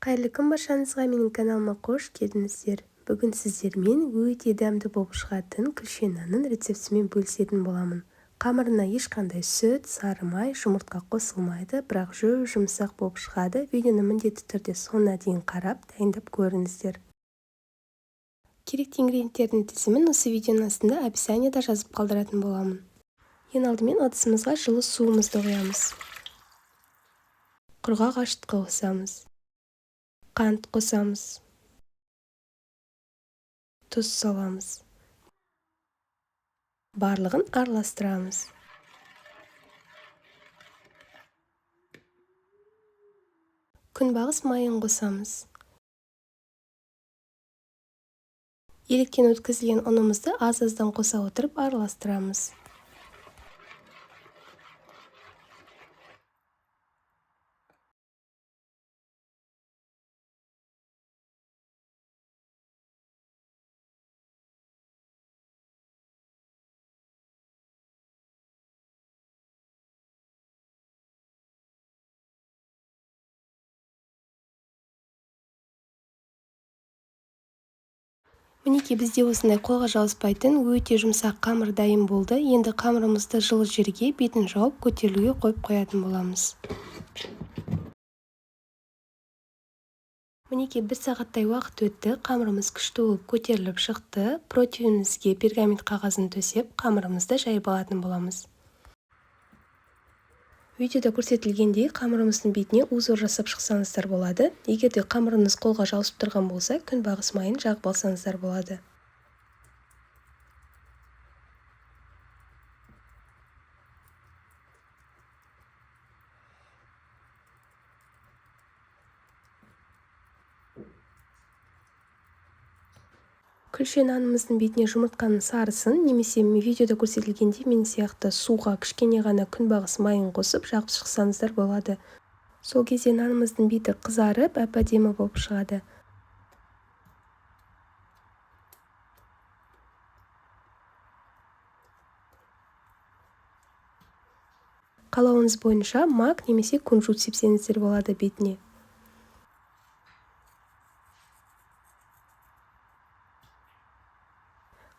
Қайырлы күн баршаңызға, менің каналыма қош келдіңіздер. Бүгін сіздермен өте дәмді болып шығатын күлше нанның рецептімен бөлісетін боламын. Қамырына ешқандай сүт, сары май, жұмыртқа қосылмайды, бірақ жұп-жұмсақ болып шығады. Видеоны міндетті түрде соңына дейін қарап, дайындап көріңіздер. Керекті ингредиенттердің тізімін осы видеоның астында описанияда жазып қалдыратын боламын. Ең алдымен ыдысымызға жылы суымызды құямыз. Құрғақ ашытқы қосамыз. Қант қосамыз. Тұз саламыз. Барлығын араластырамыз. Күнбағыс майын қосамыз. Електен өткізілген ұнымызды аз-аздан қоса отырып араластырамыз. Мінекей, бізде осындай қолға жабыспайтын өте жұмсақ қамыр дайын болды. Енді қамырымызды жылы жерге бетін жауып көтерілуге қойып қоятын боламыз. Мінекей, бір сағаттай уақыт өтті, қамырымыз күшті болып көтеріліп шықты. Противенімізге пергамент қағазын төсеп, қамырымызды жайып алатын боламыз. Видеода көрсетілгендей қамырымыздың бетіне узор жасап шықсаңыздар болады. Егер де қамырыңыз қолға жабысып тұрған болса, күнбағыс майын жағып алсаңыздар болады. Күлше нанымыздың бетіне жұмыртқаның сарысын немесе видеода көрсетілгендей мен сияқты суға кішкене ғана күнбағыс майын қосып жағып шықсаңыздар болады. Сол кезде нанымыздың беті қызарып, әп-әдемі болып шығады. Қалауыңыз бойынша мак немесе кунжут сепсеңіздер болады бетіне.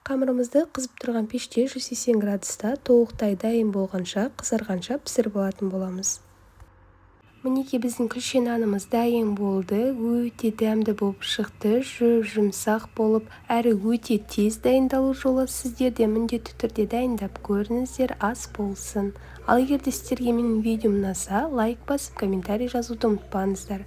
Қамырымызды қызып тұрған пеште 180 градуста толықтай дайын болғанша, қызарғанша пісіріп алатын боламыз. Мінекей, біздің күлше нанымыз дайын болды. Өте дәмді болып шықты, жұп-жұмсақ болып, әрі өте тез дайындалу жолы. Сіздер де міндетті түрде дайындап көріңіздер, ас болсын. Ал егер де сіздерге менің видеом ұнаса, лайк басып, комментарий жазуды ұмытпаңыздар.